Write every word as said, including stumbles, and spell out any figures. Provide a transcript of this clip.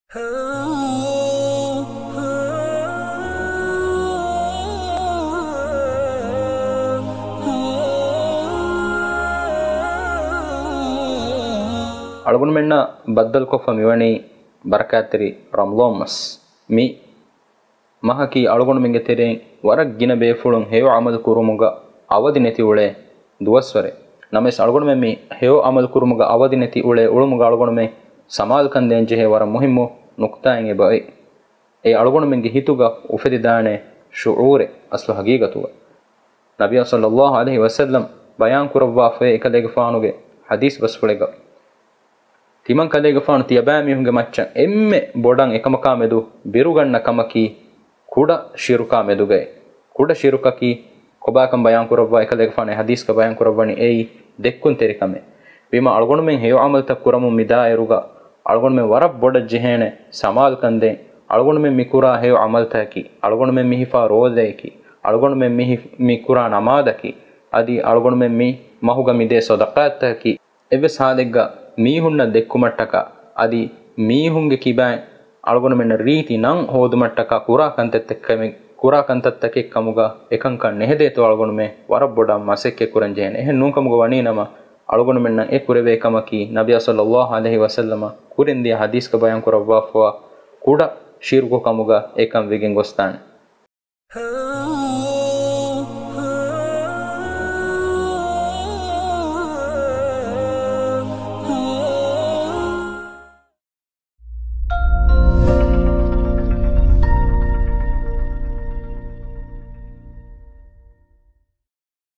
އަޅުގަނޑުމެންނާ ބައްދަލުކޮށްފަ މިވަނީ ބަރަކާތްތެރި ރަމަޟާން މަސް. މި މަހަކީ އަޅުގަނޑުމެންގެ ތެރެއިން ވަރަށް ގިނަ ބޭފުޅުން ހެޔޮ ޢަމަލު ކުރުމުގަ އަވަދި ނެތި އުޅޭ ދުވަސްވަރެއް. ނަމަވެސް، އަޅުގަނޑުމެން މި ހެޔޮ ޢަމަލު ކުރުމުގަ އަވަދި ނެތި އުޅޭ އުޅުމުގަ އަޅުގަނޑުމެން ސަމާލުކަން ދޭން ޖެހޭ ވަރަށް މުހިއްމު ނުކުތާއެއް އެބައޮތް. އެ އަޅުގަނޑުމެންގެ ހިތުގަ އުފެދިދާނެ ޝުޢޫރެއް އަސްލު ހަގީގަތުގަ. ނަބިއްޔާ ޞައްލައްލާހު ޢަލައިހި ވަސައްލަމް ބަޔާން ކުރައްވާފައި އެކަލޭގެފާނުގެ ޙަދީޘް ބަސްފުޅެއްގަ، ތިމަން ކަލޭގެފާނު ތިޔަބައިމީހުންގެ މައްޗަށް އެންމެ ބޮޑަށް އެކަމަކާމެދު ބިރުގަންނަ ކަމަކީ ކުޑަ ޝިރުކާ މެދުގައި. ކުޑަ ޝިރުކަކީ ކޮބާކަން ބަޔާން ކުރައްވާ އެކަލޭގެފާނު އެ ޙަދީޘްގަ ބަޔާން ކުރައްވަނީ އެއީ ދެއްކުންތެރިކަމެއް. ވީމާ އަޅުގަނޑުމެން ހެޔޮ ޢަމަލުތައް ކުރަމުން މިދާއިރުގަ އަޅުގަނޑުމެން ވަރަށް ބޮޑަށް ޖެހޭނެ ސަމާލުކަން ދޭން. އަޅުގަނޑުމެން މި ކުރާ ހެޔޮ ޢަމަލުތަކަކީ، އަޅުގަނޑުމެން މި ހިފާ ރޯދަޔަކީ، އަޅުގަނޑުމެން މި ހި-، މި ކުރާ ނަމާދަކީ، އަދި އަޅުގަނޑުމެން މި މަހުގަ މި ދޭ ޞަދަޤާތްތަކަކީ، އެއްވެސް ހާލެއްގަ މީހުންނަށް ދެއްކުމަށްޓަކާ އަދި މީހުންގެ ކިބައިން އަޅުގަނޑުމެންނަށް ރީތި ނަން ހޯދުމަށްޓަކާ ކުރާ ކަންތައްތަކެއް، ކުރާ ކަންތައްތަކެއް ކަމުގަ އެކަންކަން ނެހެދޭތޯ އަޅުގަނޑުމެން ވަރަށް ބޮޑަށް މަސައްކަތް ކުރަން ޖެހޭނެ. އެހެން ނޫންކަމުގަ ވަނީ ނަމަ، އަޅުގަނޑުމެންނަށް އެ ކުރެވޭ ކަމަކީ ނަބިއްޔާ ޞައްލައްލާހު ޢަލައިހި ވަސައްލަމަ ކުރިން ދިޔަ ޙަދީޘްގަ ބަޔާން ކުރައްވާފަވާ ކުޑަ ޝިރުކު ކަމުގަ އެކަން ވެގެން ގޮސްދާނެ.